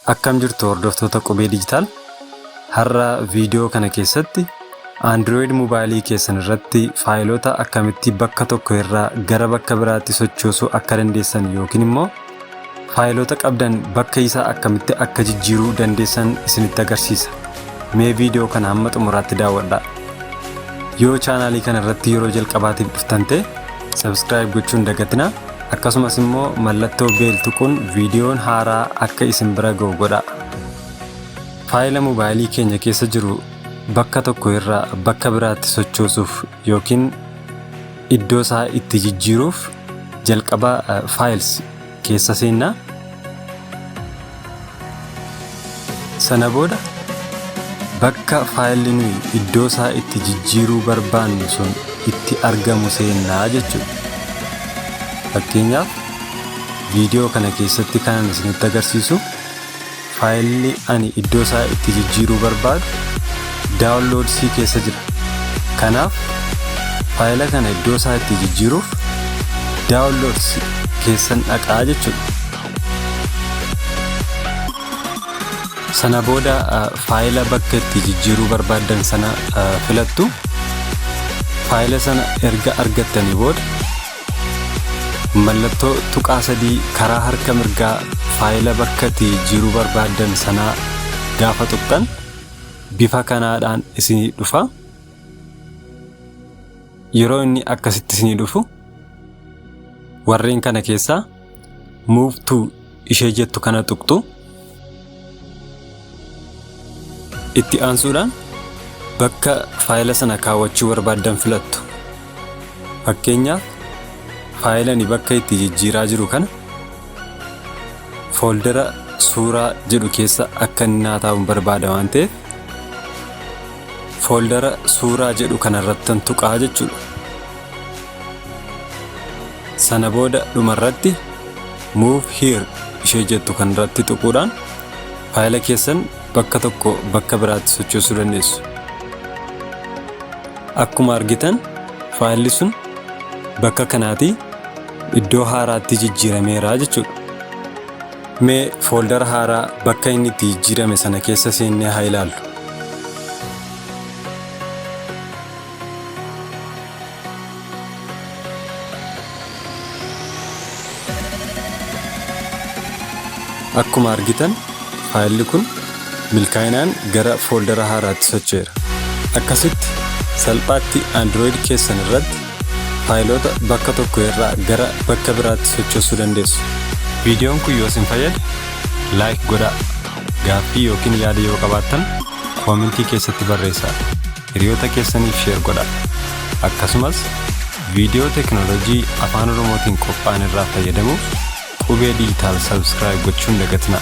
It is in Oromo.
Akkam jirtu hordoftoota Qubee Digital? Har'a viidiyoo kana keessatti Android mobaayilii keessan irratti faayilota akkamitti bakka tokko irraa gara bakka biraatti sochoosuu akka dandeessan yookiin immoo faayilota qabdan bakka isaa akkamitti akka jijjiiruu dandeessan isinitti agarsiisa. Mee viidiyoo kana hamma xumuraatti daawwadhaa. Yoo chaanaalii kana irratti yeroo jalqabaatiif dhuftan ta'e subscribe gochuu hin dagatinaa. Akkasumas immoo mallattoo beel tuquun viidiyoon haaraa akka isin bira ga'u godhaa. Faayila mobaayilii keenya keessa jiru bakka tokko irraa bakka biraatti sochoosuuf yookiin iddoo isaa itti jijjiiruuf jalqaba files keessa seenna. Sana booda bakka faayilli nuyi iddoo isaa itti jijjiiruu barbaannu sun itti argamu seennaa jechuudha. Fakkeenyaaf, viidiyoo kana keessatti kan ani isinitti agarsiisu faayilli ani iddoo isaa itti jijjiiruu barbaadu downloads keessa jira. Kanaaf faayila kana iddoo isaa itti jijjiiruuf downloads keessan dhaqaa jechuudha. Sana booda faayila bakka itti jijjiiruu barbaaddan sana filattu. Faayila sana erga argattanii booda mallattoo tuqaa sadii karaa harka mirgaa faayila bakka itti jijjiiruu barbaaddan sanaa gaafa tuqxan bifa kanaadhaan isinii dhufa. Yeroo inni akkasitti isinii dhufu warreen kana keessaa move to ishee jettu kana tuqxu. Itti aansuudhaan bakka faayila sana kaawwachuu barbaaddan filattu. Fakkeenyaaf, faayila ani bakka itti jijjiiraa jiru kana fooldara suuraa jedhu keessa akka inni naa taa'u barbaada waan ta'eef fooldara suuraa jedhu kanarrattan tuqaa jechuudha. Sana booda dhumarratti move here ishee jettu kanarratti tuquudhaan faayila keessan bakka tokko bakka biraatti sochoosuu dandeessu. Akkuma argitan faayilli sun bakka kanaatii iddoo haaraatti jijjiirameera jechuudha. Mee fooldara haaraa bakka inni itti jijjiirame sana keessa seennee haa ilaallu. Akkuma argitan faayilli kun milkaa'inaan gara fooldara haaraatti socho'eera. Akkasitti salphaatti Android keessan irratti faayilota bakka tokko irraa gara bakka biraatti sochoosuu dandeessu. Viidiyoon kun yoo isin fayyade like godhaa. Gaaffii yookiin yaada yoo qabaattan koomentii keessatti barreessaa. Hiriyoota keessaniif share godhaa. Akkasumas viidiyoo teekinooloojii afaan Oromootiin qophaa'an irraa fayyadamuuf Qubee Digital subscribe gochuun dagatinaa.